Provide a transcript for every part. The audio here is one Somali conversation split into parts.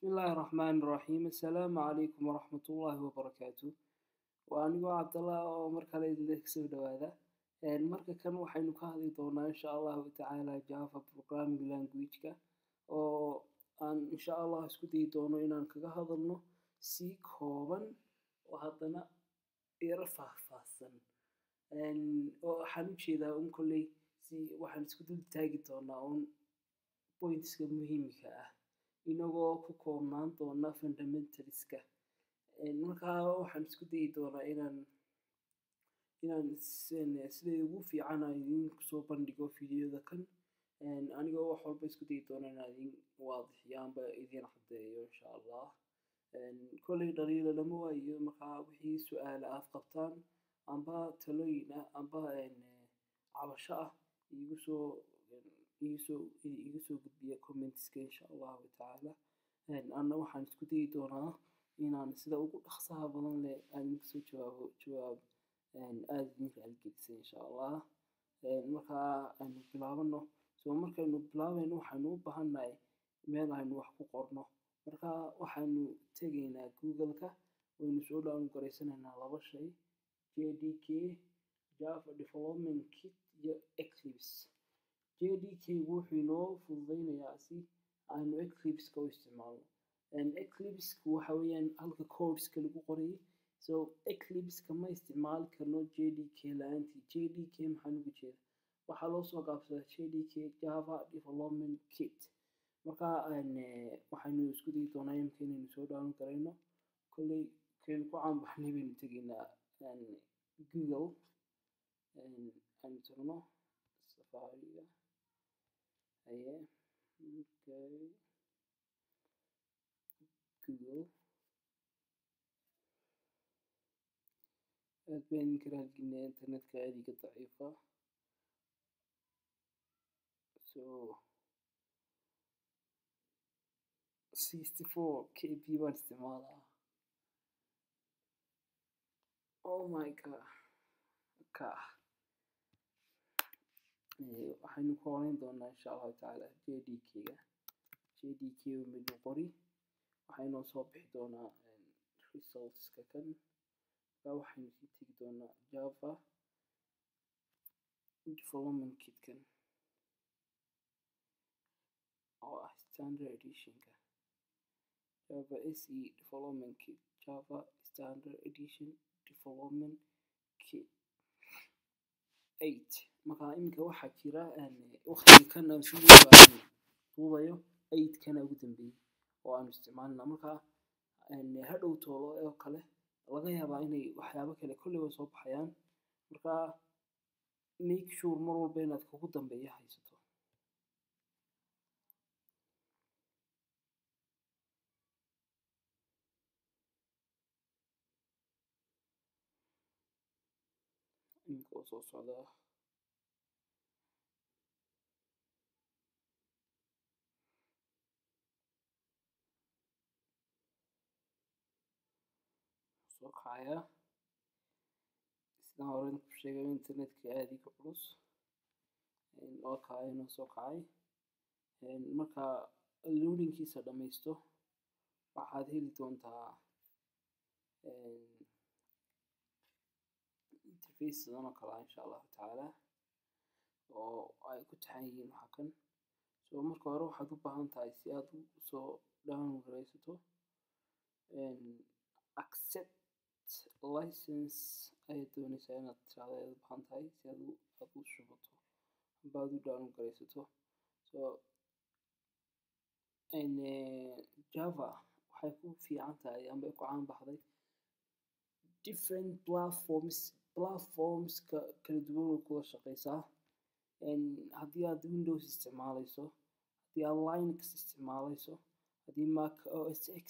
Bismillaahi Raxmaani Raxiim. Assalaamu calaykum waraxmatullaahi wabarakaatu. Waa anigoo Cabdallah oo mar kale idinla soo dhawaada. Marka kan waxaynu ka hadli doonaa insha Allahu tacaala Java programming language-ka oo aan insha Allah isku dayi doono inaan kaga hadalno si kooban oo haddana yaro faahfaahsan. Oo waxaan u jeedaa un kolley si waxaan isku dul taagi doonaa un pointska muhiimka ah inagoo ku koobnaan doona fundamentalska. Markaa waxaan isku dayi doonaa inaan sida ugu fiican aan idin soo bandhigo fiidiyoda kan, anigoo wax walba isku dayi doona inaan idin waadixiyo amba idin caddeeyo insha Allah. Kolley dhaliila lama waayo, markaa wixii su-aala aad qabtaan amba talooyin ah amba cabasho ah igu soo igu soo gudbiya commentska insha Allahu tacaala. Anna waxaan isku dayi doonaa inaan sida ugu dhaqsaha badan leh aan idinka soo jawaabo jawaab aada idin raaligelisa insha Allah. Markaa aynu bilaabano. So markaynu bilaabayno waxaynu u baahannahay meel aynu wax ku qorno. Marka waxaynu tegaynaa Google-ka, waynu soo download garaysanaynaa laba shay: JDK, Java Development Kit, iyo Eclipse. JDK wuxuu inoo fududeynayaa si aynu Eclipse-ka u isticmaalno. Eclipse-ku waxa weeyaan halka codeska lagu qorayay. So Eclipse-ka ma isticmaali karno JDK la-aantii. JDK maxaan uga jeeda? Waxaa loo soo gaabsadaa JDK, Java Development Kit. Marka waxaynu isku dayi doonaa imika inaynu soo download garayno. Kolley kaynu ku caan baxnay baynu tegaynaa Google, aynu tagno Safari-ga. Haye, okay, Google. Aad baan idinka raaligelinayaa, internetka aad iga daciifa. So 64 KB baan isticmaalaa. Oh my God. Ka waxaynu ku horeyn doonaa insha Allahu tacaala JDK-ga. JDK midnu qori, waxaynoo soo bixi doonaa resultska kan. Marka waxaynu sii tegi doonaa Java Development Kit-kan oo ah standard edition-ka. Java SE Development Kit, Java Standard Edition Development Kit 8. Marka iminka waxaa jira waqtiga kan aan video aan duubayo 8 kana ugu dambeeyay oo aanu isticmaalna. Marka hadhow toolo oo kale laga yaabaa inay waxyaabo kale kolley way soo baxayaan. Marka make sure mar walba inaad kugu dambeeya haysato. Iminka oo soo socdaa soo kacaya. Sidaan hore ku sheegay, internetka aada iga culus. Oo kacay, inoo soo kacay. Marka loadingkiisa dhammaysto waxaad heli doontaa interface sidan oo kale ah insha Allahu tacaala, oo ay ku taxan yihiin waxa kan. So marka hore waxaad u baahan tahay si aad u soo download garaysato accept license ayaad doonaysaa inaad tiraahdo, ayaad u baahan tahay si aad u shubato amba aad u download garaysato. So Java waxay ku fiican tahay amba ay ku caan baxday different platforms, platformska kala duwan way kula shaqeysaa. Haddii aad Windows isticmaaleyso, haddii aad Linux isticmaaleyso, haddii Mac OS X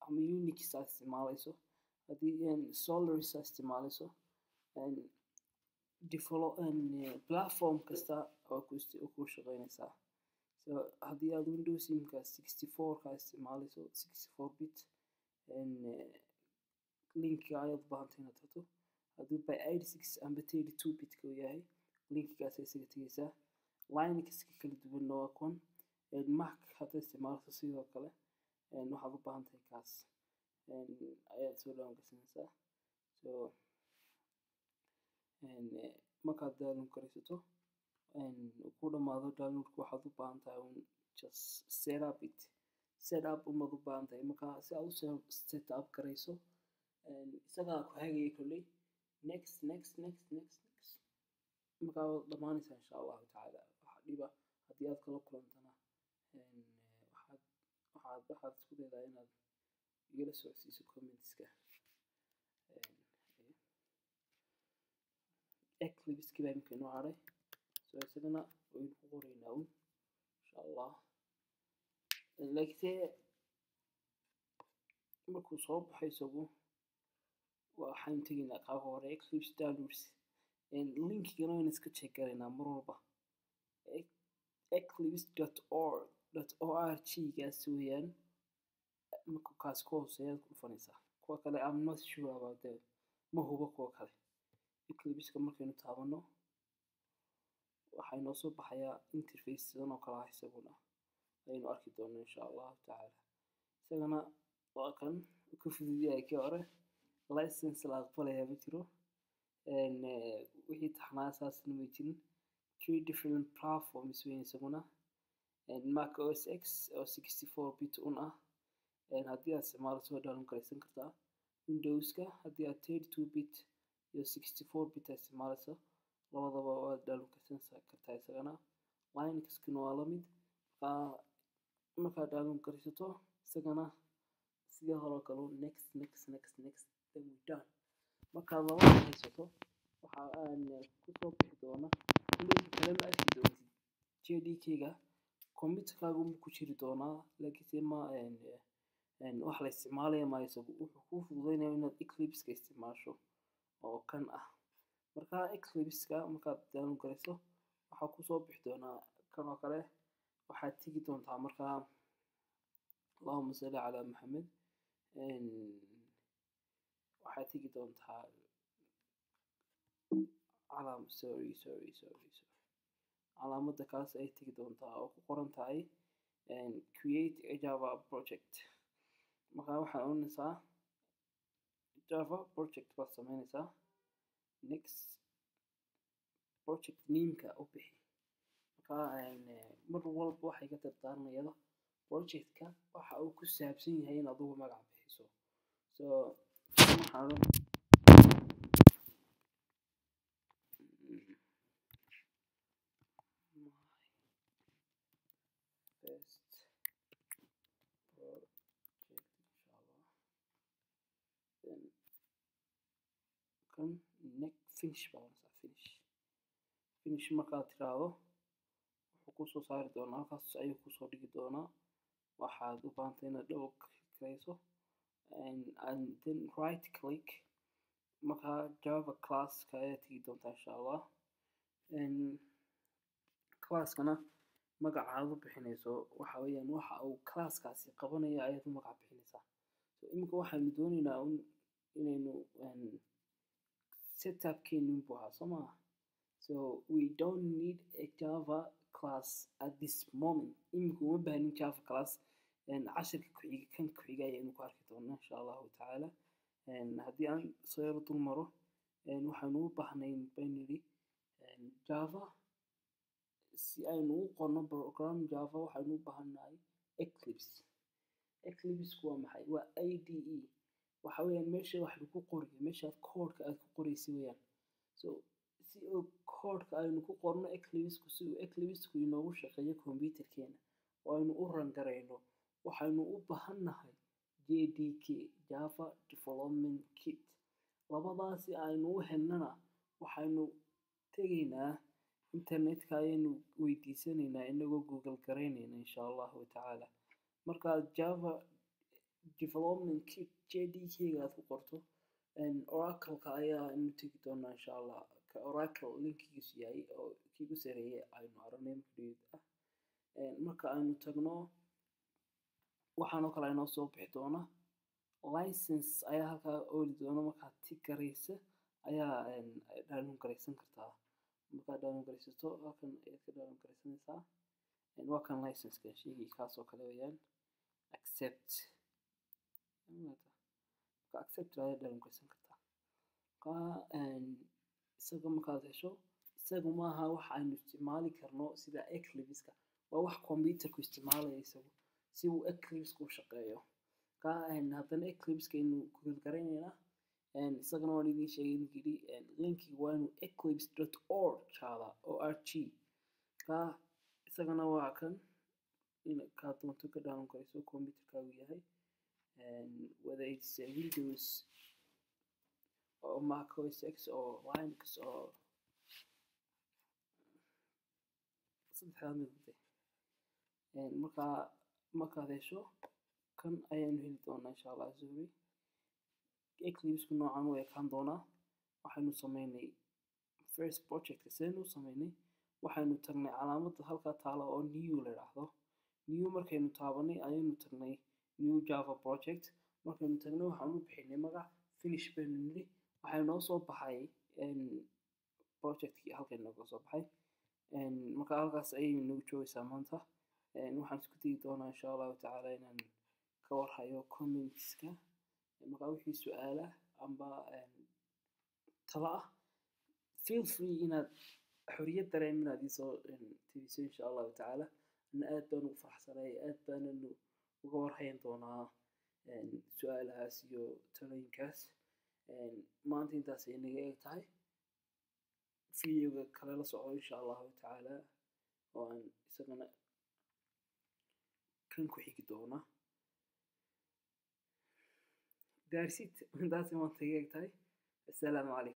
ama Unix aad isticmaaleyso, haddii Solaris aad isticmaaleyso, develop platform kasta waa ku shaqeyneysaa. So haddii aad Windows imika 64 ka isticmaaleyso, 64 bit, linkiga ayaad u baahantay inaad tagto. Haddii by 86 amba 32 bit-ka uu yahay, linkigaas isaga tegeysaa. Linuxka kala duwanna waa kuwan. Mac haddaad isticmaaleyso sidoo kale. Waxaad u baahan tahay kaas ayaad soo download garaysanaysaa. So markaad download garaysato, ku dhamaado downloadku, waxaad u baahan tahay un just set up it, set up umaad u baahan tahay. Marka si aad u set up garayso, isagaa ku hagaya kolley. Next, next, next, next, next. Markaa waad dhamaanaysaa, insha Allahu tacaala. Waxa dhiba haddii aad kala kulantana, waxaad isku daydaa inaad igala socodsiiso commentska. Eclipse baa imika inoo hadhay, so isagana waynu ku qoraynaa un, insha Allah. Laakiinse markuu soo baxo isagu, waxaynu tegaynaa qaabka hore, Eclipse downloads. Linkigana waynu iska check garaynaa mar walba. eclipse.org gaas weeyaan. Markuu kaas ku hooseeya ku dhufanaysaa. Kuwa kale I'm not sure about them, ma hubo kuwa kale. Eclipse-ka markaynu taabano, waxaa inoo soo baxayaa interface sidan oo kale ah. Isaguna ayaynu arki doono, insha Allahu tacaala. Isagana waa kan ka fudud yahay kii hore. License la aqbalayaa ma jiro, wixii taxnaa saasna ma jirin. Three different platforms weyn isaguna: Mac OS X oo 64 bit un ah, haddii aad isticmaalo soo download garaysan kartaa. Windowska haddii aad 32 bit iyo 64 bit aad isticmaalayso, labadaba waad download garaysan kartaa isagana. Linuxkuna waa la mid. Markaad download garaysato isagana, sidii hore oo kale, next, next, next, next, then we done. Markaad labada haysato, waxa aan kusoo bixi doona kuleyka kale ma arki doontid. JDK-ga computerkaaga unbuu ku jiri doonaa, laakiinse ma wax la isticmaalaya maayo. Isagu wuxuu kuu fududeynaya inaad Eclipse-ka isticmaasho oo kan ah. Marka Eclipse-ka markaad download garayso, waxaa kusoo bixi doonaa kan oo kale. Waxaad tegi doontaa markaa, allahuma salli calaa Maxamed, waxaad tegi doontaa calaam, sorry, sorry, sorry, sorry, calaamadda kaas ay tegi doontaa oo ku qoran tahay "Create a Java project". Markaa waxaad oranaysaa Java project baad sameynaysaa. Next, project nameka u bixi. Markaa mar walba waxay ka dardaarmayada projectka waxa uu ku saabsan yahay in adugu magac bixiso. So waxaan oran "My first project", inshallah. Then kan next, finish baa oranaysaa. Finish, finish markaad tiraahdo, wuxuu kusoo saari doonaa halkaas ayuu kusoo dhigi doonaa. Waxaad u baahantay inaad double click garayso and then right click. Markaa Java classka ayaa tegi doontaa, insha Allah. Classkana magaca aad u bixinayso waxa weeyaan waxa uu classkaasi qabanaya ayaad u magac bixinaysaa. So iminka waxaynu doonaynaa inaynu setupkeeni buu ahaa, soo maaha? So we don't need a Java class at this moment. Iminka uma baahnin Java class. Cashirka ku-xiga, kan ku-xiga, ayaynu ku arki doonaa, insha Allahu tacaala. Haddii aan soo yaro dul maro, waxaynu u baahnayn baynu nidhi Java si aynu u qorno program Java. Waxaynu u baahannahay Eclipse. Eclipse waa maxay? Waa IDE. Waxa weeyaan meesha wax lagu qoriyo, meeshaad koodhka aad ku qoraysa weeyaan. So si uu koodhka aynu ku qorno Eclipse-ku, si uu Eclipse-ku inoogu shaqeeyo computerkeena oo aynu u run garayno, waxaynu u baahannahay JDK, Java Development Kit. Labadaasi aynu u helnana, waxaynu tegaynaa internetka, ayaynu weydiisanaynaa inagoo Google garaynayna, insha Allahu tacaala. Markaad Java Development Kit JDK-ga aad ku qorto, Oracle-ka ayaa inu tegi doonaa, insha Allah. Ka Oracle linkigiisu yahay oo kii ku sareeyay aynu aragnay markii ah. Marka aynu tagno, waxaan oo kale inoo soo bixi doona. License ayaa halkaa ooli doona. Markaad tick garaysa ayaa download garaysan kartaa. Markaad download garaysato, halkan ayaad ka download garaysanaysaa. Waa kan license-ka sheegay, kaas oo kale weeyaan. Accept. Marka accept ayaad download garaysan kartaa. Marka isaga markaad hesho, isagu maaha wax aynu isticmaali karno sida Eclipse-ka, waa wax computerku isticmaalaya isagu si uu Eclipse u shaqeeyo. Marka haddana Eclipse-ka aynu Google garaynaynaa. Isagana waan idiin sheegay in yidhi linkiga waa inuu eclipse.org jaadaa, org. Marka isagana waa kan in kaa doonto ka download garayso computerkaagu yahay, whether it's Windows or Mac OS X or Linux or saddexdaa mid wade. Markaa markaad hesho kan ayaanu heli doonaa, insha Allah. Sorry, Eclipse-ku noocan u ekaan doonaa. Waxaynu sameynay first project. Sidaynu u sameynay? Waxaynu tagnay calaamadda halkaa taala oo new la idhaahdo. New markaynu taabanay ayaynu tagnay new Java project. Markaynu tagnay waxaan u bixinay magac, finish baynu nidhi. Waxaa noo soo baxay projectkii, halkan nooga soo baxay. Marka halkaas ayay nagu joogaysaa maanta. Waxaan isku dayi doonaa, insha Allahu tacaala, inaan ka warhayo commentska. Marka wixii su-aala amba talo ah, feel free inaad xoriyad dareem inaad iisoo tibiso, insha Allahu tacaala. Ana aad baan ugu faraxsanay, aad baananu uga warhayn doonaa su-aalahaas iyo talooyinkaas. Maanta intaas ay naga eg tahay. Videoga kale la soco, insha Allahu tacaala, oo aan isagana kan ku xigi doona. Daarsid intaasay maanta iga eg tahay. Assalaamu calaykum.